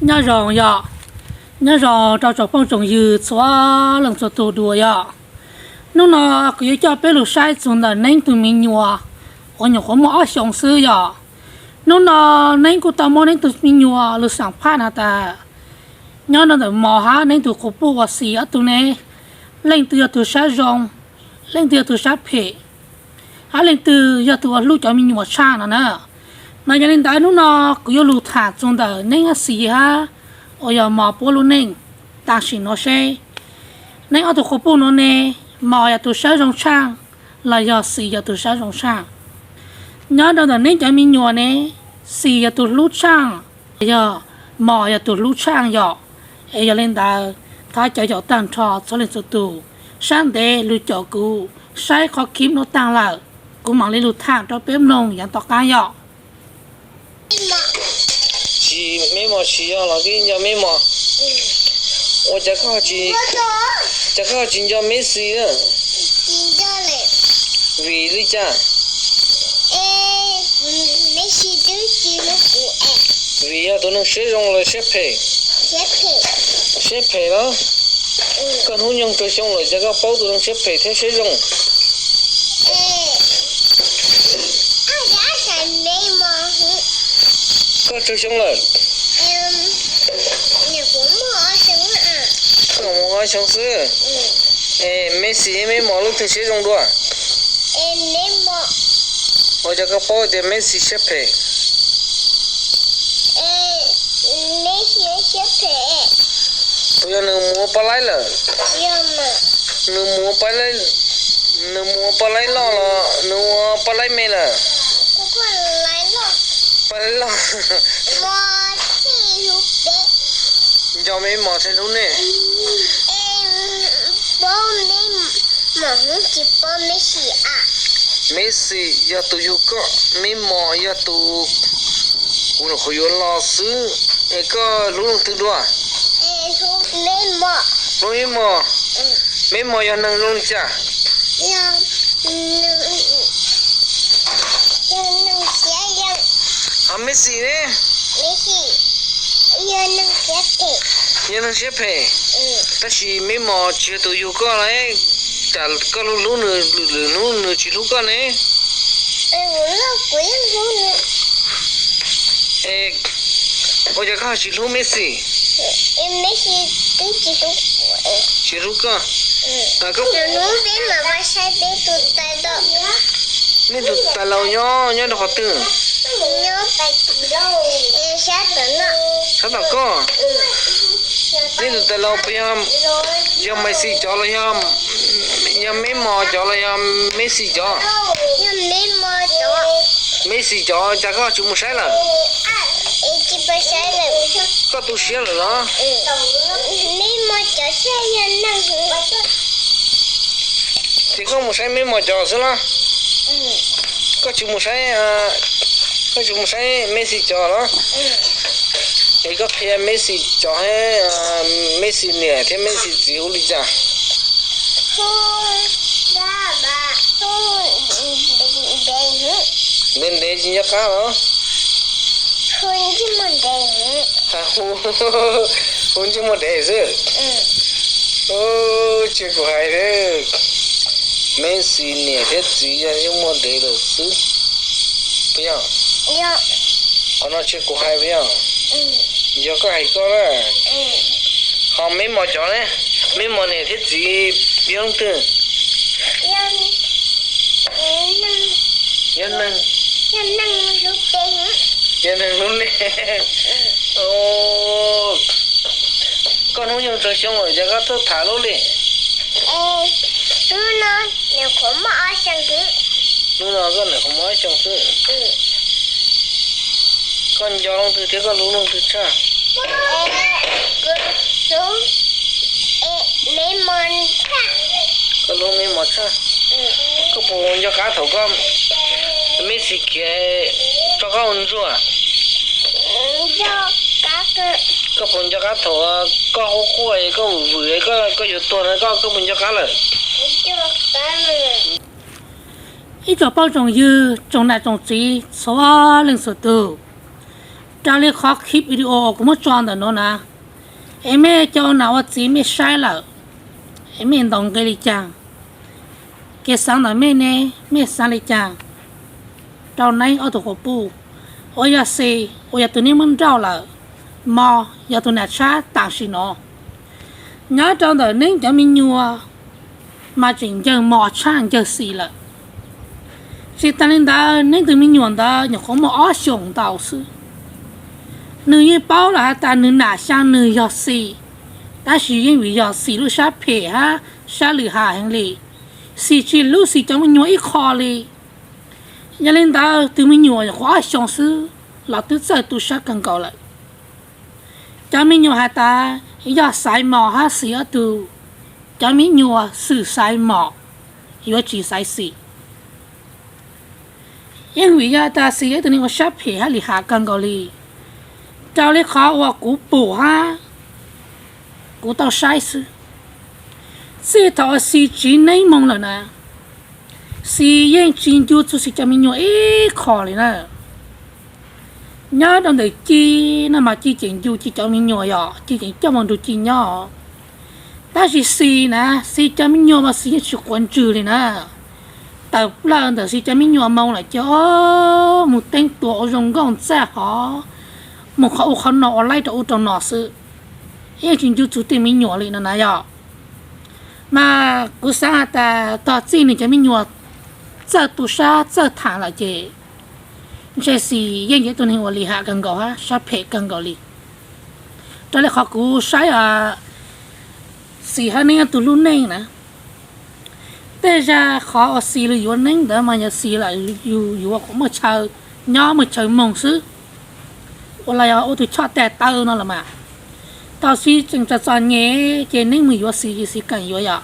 Nyob zoo yom, nyob zoo rau tsoom phooj tsoom ywg txhua leej txhua tus dua yom. Hnub no kuv yuav coj peb lug saib txug ntawm Neeb tug me nyuam uas nyuam qhuav muaj ob xyoos xwb yom. Hnub no Neeb kuj tau muab Neeb tug me nyuam lug saam phaj no tas, nyob rau ntawm Mos hab Neeb tug quas puj uas xis ob tug ne, leej twg yog tug sab zoo, leej twg yog tug sab phem, hab leej twg yog tug uas hlub cov me nyuam tshaj no na. Mas yog li ntawd hnub no kuv yuav lug tham txug ntawm Neeb hab Xis hab uas yog Mos puab lub neej tam sim no seb Neeb ob tug quas puj no ne, Mos yog tug sab zoo tshaj los yog Xis yog tug sab zoo tshaj. Nyob rau ntawm Neeb cov me nyuam ne, Xis yog tug hlub tshaj los yog Mos yog tug hlub tshaj yom. Es yog li ntawd thov cov yaum taag nrho txhua leej txhua tus sab ntev lug caum kuv saib qhov clip nuav taag lawm, kuv mam li lug tham rau peb mloog yaav tom qaab yom. Tsis, Meb Mos tsis yog los koj nco Meb Mos? Ua cas koj, cas koj tsis nco Meb Xis? Vim li cas? Vim yog tus neeg siab zoo los siab phem? Siab phem los? Koj hnub nyoog rau xyoo lawm cas koj paub tus neeg siab phem thiab siab zoo? Koj rau xyoo lawm? Koj muaj ob xyoo xwb. Es Meb Xis Meb Mos lub twg siab zoo dua? Ua cas koj paub tias Meb Xis siab phem? Puas yog nws mus ua poj laib lawm? Nws mus ua poj laib, nws mus ua poj laib loj los nws ua poj laib me lawm? Poj laib loj. Nco Meb Mos thiab hlub nej. Meb Xis yog tus yug koj, Meb Mos yog tus kuv nyuam qhuav yuav los xwb. Es koj hlub leej twg dua? Hlub Meb Mos. Meb Mos yog neeg zoo li cas? Ho Meb Xis ne? Yog neeg siab phem. Tab sis Meb Mos tsis yog tus yug koj los, cas koj hlub hlub nws, lwm hnub nws tsis hlub koj ne? Ua cas koj tsis hlub Meb Xis? Tsis hlub koj. Nej tus tais laus nyob, nyob rau qhov twg? Sab tom koj. Nej tus tais laus puas yog, yog Maiv Xis cov los yog, yog Meb Mos cov los yog Meb Xis cov? Meb Xis cov, cas koj tsis mus saib lawm? Koj tu siab lawm los? Ces koj mus saib Meb Mos cov xwb los? Koj tsis mus saib, koj tsis mus saib Meb Xis cov los? Es koj qhia Meb Xis cov, Meb Xis niam thiab Meb Xis txiv hu li cas? Ntev ntev tsis nco qab los? Hu ntsej muag ntev xwb. Tsis kuv hais, Meb Xis niam thiab txiv yog ntsej muag ntev lawm xwb. Puas yog? Qhov no tsis kuv hais puas yog? Yog koj hais koj na. Ho Meb Mos cov ne, Meb Mos niam thiab txiv yog leej twg? Yog neeg, yog neeg hlub nej. Koj hnub nyoog tsawg xyoo lawm cas koj tuaj tham lub li? Hnub no koj nyuam qhuav muaj ob xyoo xwb. Koj nco leej twg thiab koj hlub leej twg tshaj? Koj hlub Meb Mos tshaj. Koj puas nco qab thaum koj, Meb Xis khiav tso koj ua ntsuag? Koj puas nco qab thaum koj quaj quaj, koj vwm vwm, koj yuav tuag na, koj puas nco qab lawm? Ib tsoom phooj tsoom ywg, tsoom nam tsoom txiv txhua leej txhua tus, Raws li qhov clip video kuv muab tso ntawm no na, es mej cov ua nam ua txiv mej saib lawm, es mej ntaus nqe li cas? Kev xaav ntawm mej ne, mej xaav li cas rau Neeb ob tug quas puj? Uas yog Xis uas yog tus Neeb muab nrauj lawm, Mos yog tus nam tshab tam sim no. Nyob rau ntawm Neeb cov me nyuam mas tseem ncawg Mos tshaj ncawg Xis lawm. Tsis tas li ntawd, Neeb tus me nyuam ntawd nyuam qhuav muaj ob xyoos ntau xwb. Nws yeej paub lawm has tas nws nam xyaa nws yog Xis, tab sis yeej vim yog Xis lub sab phem hab sab lwm ham heev li, Xis tsis hlub Xis cov me nyuam ib qho li. Yog li ntawd, tus me nyuam nyuam qhuav ob xyoos xwb los twb txawj tu sab kawg nkaus lawm. Cov me nyuam has tas yog xaiv Mos hab Xis ob tug, cov me nyuam xwm xaiv Mos, yuav tsis xaiv Xis. Yeej vim yog tas Xis yog ib tug neeg ua sab phem hab lwm ham kawg nkaus li. Raws li qhov uas kuv pum hab kuv tau saib xwb, txij thaum uas Xis tsiv Neeb moog lawm na, Xis yeej tsis ncu txug Xis cov me nyuam ib qho li na. Nyob rau ntawm Ci no mas Ci tseem ncu Ci cov me nyuam, yog Ci tseem coj moog nrug Ci nyob. Tab sis Xis na, Xis cov me nyuam mas Xis yeej tsis quav ntswg li na. Tawm plaws ntawm Xis cov me nyuam moog lawm ces moog teeb tua ua zoo nkauj txaj hov, moog qhov ub qhov no ua laib rau ub rau no xwb, yeej tsis ncu txug tej me nyuam li no na yog. Mas kuv xaav has tas tog txij nwg cov me nyuam txawj tu sab txawj tham lawm ces ntshe Xis yeej yog ib tug neeg uas lwm ham kawg nkaus hab sab phem kawg nkaus li. Raws li qhov kuv saib Xis hab Neeb ob tug lub neej na, tej zag qhov uas Xis lug yuav Neeb ntawd mas yog Xis lam yug yuav kom muaj chaw nyob muaj chaw moog xwb, ua los yog ua tus choj tag taw no los mas. Thaum Xis tseem txom txom nyem ces Neeb moog yuav Xis ces Xis kam yuav yom.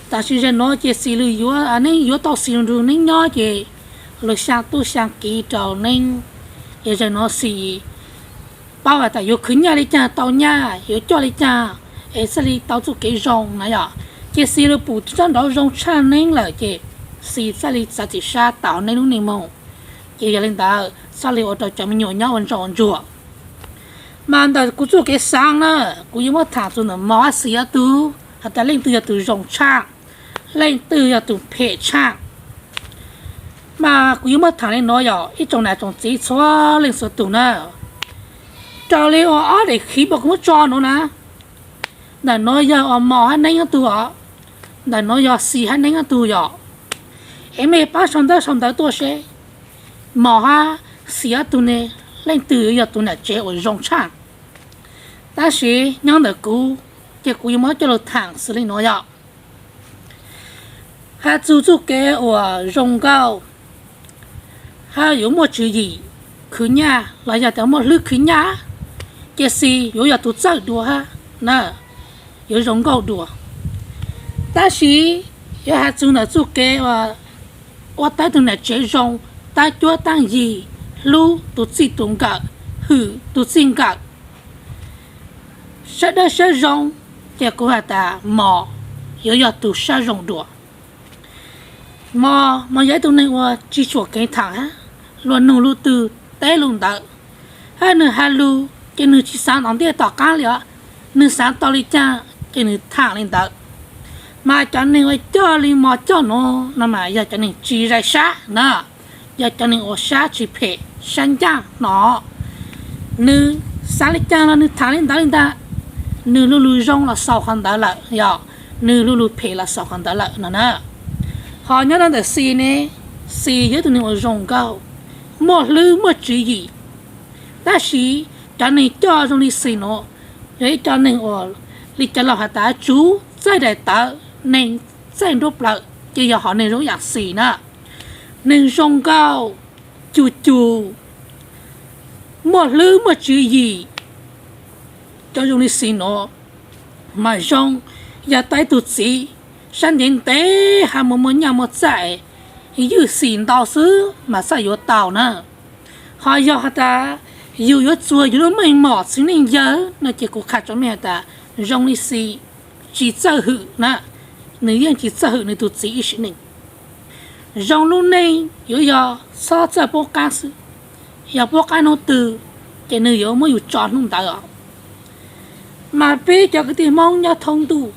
Tab sis zaum nuav ces Xis lug yuav, Neeb yuav tau Xis lug nrug Neeb nyob ces lug xyaa tub xyaa kiv rau Neeb. Yog zaum nuav Xis paub has tas yuav khwv nyaj li caag tau nyaj, yuav coj li caag es txhaj li tau txuj kev zoo na yom. Ces Xis lug pum tsob nrauv zoo tshaj Neeb lawm ces Xis txhaj li txav txim sab tau Neeb lub neej moog. Ces yog li ntawd txhaj li ua rau cov me nyuam nyob ua ntsoj ua ntsuag. Mas ntawm kuv txuj kev xaav na, kuv yuav muab tham txug ntawm Mos hab Xis ob tug has tas leej twg yog tus zoo tshaj, leej twg yog tus phem tshaj. Mas kuv yuav muab tham li nuav yog ib tsoom nam tsoom txiv txhua leej txhua tug na. Raws li uas ob daim clip uas kuv muab tso nuav na, ntawm nuav yog uas Mos hab Neeb ob tug os, ntawm nuav yog Xis hab Neeb ob tug yom. Es mej pab sau ntawv sau ntawv tuaj seb Mos hab Xis ob tug ne, leej twg yog tus nam tsev uas zoo tshaj. Tab sis nyob ntawm kuv, ces kuv yuav muab coj lug tham xws li nuav yom. Has txug txuj kev uas zoo nkauj hab yuav muaj tswv yim khwv nyaj los yog tas muaj hlwb khwv nyaj, ces Xis yuav yog tus txawj dua hab na, yuav zoo nkauj dua. Tab sis yuav has txug ntawm txuj kev ua tau tug nam tsev zoo, tab cuab tab yig, hlub tus txij tus nkawm, hwm tus txij nkawm, sab dawb sab zoo, ces kuv has tas Mos yuav yog tus sab zoo dua. Mos mas yog ib tug neeg uas tsis tshua keev tham hab, luag nug lug twg teb lug ntawd, hab nwg has lug ces nwg tsis xaav tom ntej tom qaab li os, nwg xaav tau li caag ces nwg tham li ntawd. Mas cov neeg uas coj li Mos coj nuav no mas yog cov neeg tsis zais sab na, yog cov neeg uas sab tsis phem sab ncaaj no. Nwg xaav li caag los nwg tham li ntawd li ntag, nwg lu lug zoo los xaus qhov ntawd lawm, yog nwg lu lug phem los xaus qhov ntawd lawm no na. Ho nyob rau ntawm Xis ne, Xis yog ib tug neeg uas zoo nkauj, muaj hlwb muaj tswv yim, tab sis cov neeg coj zoo li Xis nuav yog ib co neeg uas li cov laus has tas tsuv txaij daim tawv, neeg txaij nruab plawv, ces yog hom neeg zoo yaam Xis na. Neeg zoo nkauj, cug cug, muaj hlwb muaj tswv yim, cov zoo li Xis nuav mas zoo, yog tau ib tug txiv sab ntev ntev hab muaj muaj nyaj muaj txaj, ywj Xis ntau xwb mas txhaj yuav tau na. Ho yog has tas yug yuav txuag yug lub meej mom txiv neej yawg no ces kuv qha rua mej has tas zoo li Xis tsis txawj hwm na, nws yeej tsis txawj hwm nws tug txiv ib sim neej. Zoo lub neej yuav yog txhob txawj poob qaab xwb, yog poob qaab nub twg ces nws yuav muab yus tso hnub ntawd os. Mas peb cov kwv tij Hmoob nyob thoob ntuj,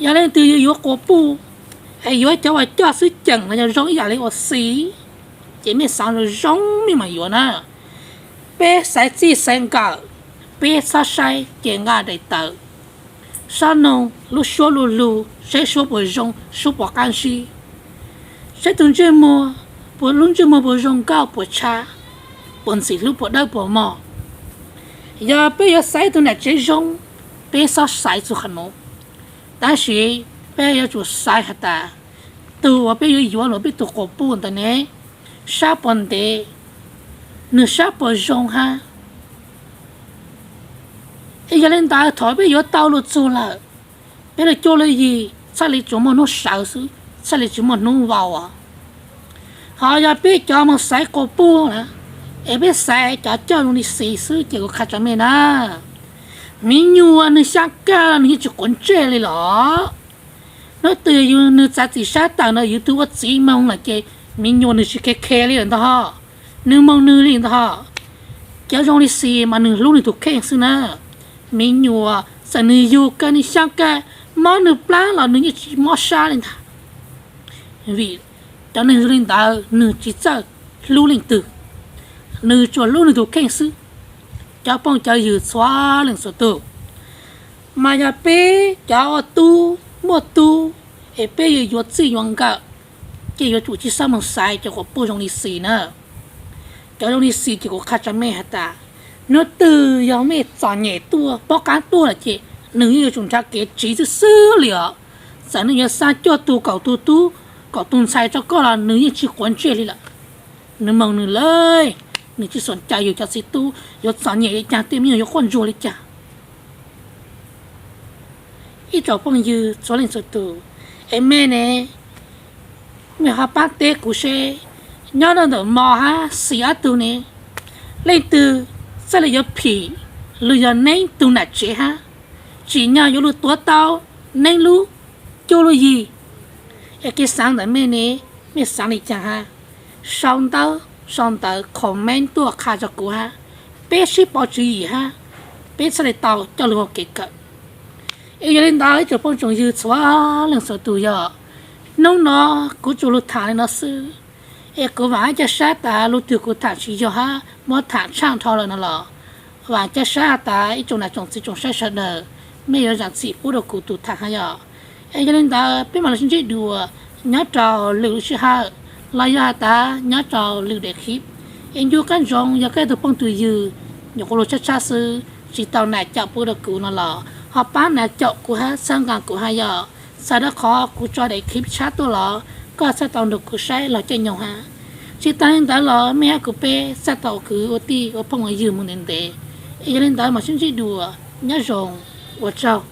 yog leej twg yuav yuav quas puj, es yuav cov uas coj xwb ceem los yog zoo ib yam li uas xiv, ces mej xaav zoo zoo mej mam yuav na. Peb xaiv txij xaiv nkawm, peb txhob saib ces nqa daim tawv, xob noog lub suab lug lug saib suab puas zoo suab puas qab ntsib, saib tus ntsej muag, puas lub ntsej muag puas zoo nkauj puas tshab, puas ntxim hlub puas dawb puas mog. Yog peb yuav xaiv tus nam tsev zoo, peb txhob xaiv txug qhov nuav, tab sis peb yuav tsum xaiv has tas tus uas peb yuav yuav los peb tus quas puj ntawd ne, sab puas ntev, nws sab puas zoo hab. Es yog li ntawd thaum peb yuav tau lug txug lawm, peb lug cuab lug yig txhaj li tsuas muaj hnub sawv xwb, txhaj li tsis muaj hnub vau os. Ho yog peb cov moog xaiv quas puj na, es peb xaiv cov coj zoo li xiv xwb ces kuv qha tso mej na, miv nyuas nwg xyaa kag nws yeej tsis quav ntsej li los. Hnub twg yus nwg txav txim sab tawm ntawd yus tug ua txiv moog lawm ces miv nyuas nwg tsis khe khe li lawm ntag ho, nwg moog nwg li ntag ho. Cov zoo li xiv mas nwg hlub nwg tug kheej xwb na. Miv nyuas txawm nwg yug kag nwg xyaa kag, mob nwg plab los nwg yeej tsis mob sab li ntag. Vim cov neeg zoo li ntawd nwg tsis txawj hlub leej twg, nwg tsuas hlub nwg tug kheej xwb. Cov phooj cov ywg txhua leej txhua tug, mas yog peb cov ua tub muaj tub es peb yuav yuav txij yuav nkawm, ces yuav tsum tsis txhob moog xaiv cov quas puj zoo li xiv na. Cov zoo li xiv ces kuv qha tso mej has tas, hnub twg yog mej txom nyem tuaj pob qaab tuaj lawm ces nwg yeej yuav tsum nrhav kev tsiv xwb xwb li os. Txawm nwg yuav xa cuaj tug kaum tug tub kaum tug ntxhais rau koj los nwg yeej tsis quav ntsej li lawm. Nwg moog nwg lawm, nwg tsis xom cai yug cov txiv tub, yuav txom nyem li cas tej me nyuam yuav quaj ntsuag li cas. Ib tsoom phooj ywg txhua leej txhua tug, es mej ne, mej ho paab teb kuv seb, nyob rau ntawm Mos hab Xis ob tug ne, leej twg txhaj le yuav phim lug yog neeb tug nam tsev hab, tsim nyog yuav lug tuav tau neeb lub cuab lub yig. Es kev xaav ntawm mej ne, mej xaav li cas hab? Sau ntawv sau ntawv comment tuaj qha rua kuv hab, peb sib pauv tswv yim hab, peb txhaj le tau coj lug ua kev kawm. Es yog li ntawd ib tsoom phooj tsoom ywg txhua leej txhua tug, yog hnub no kuv tsuas lug tham li no xwb. Es kuv vaam hab ca sab tas lug twg kuv tham tsis yog hab muab tham tshaj nrho lawm no los, vaam ca sab has tas ib tsoom nam tsoom txiv tsoom saib sawv daws, mej yuav zaam txim pub rua kuv tug tham hab yog. Es yog li ntawd peb maam lug sib ntsib dua nyob rau lwm lub sij hawm, los yog has tas nyob rau lwm daim clip. Es ncu qab ntsoov yog koj tug phooj tug ywg nyuam qhuav lug tshab tshab xwb tsis tau nam caum pub rua kuv no los ho paab nam caum kuv hab txhawb nqaa kuv hab yog. Txhawm rua qhov kuv tso daim clip tshab tuaj los koj txhaj tau nrug kuv saib laug caij nyoog hab. Tsis tas li ntawd los mej hab kuv peb txhaj tau kwv ua tij ua phooj ua ywg moog ntev ntev. Es yog li ntawd maam sib ntsib dua, nyob zoo, ua tsaug.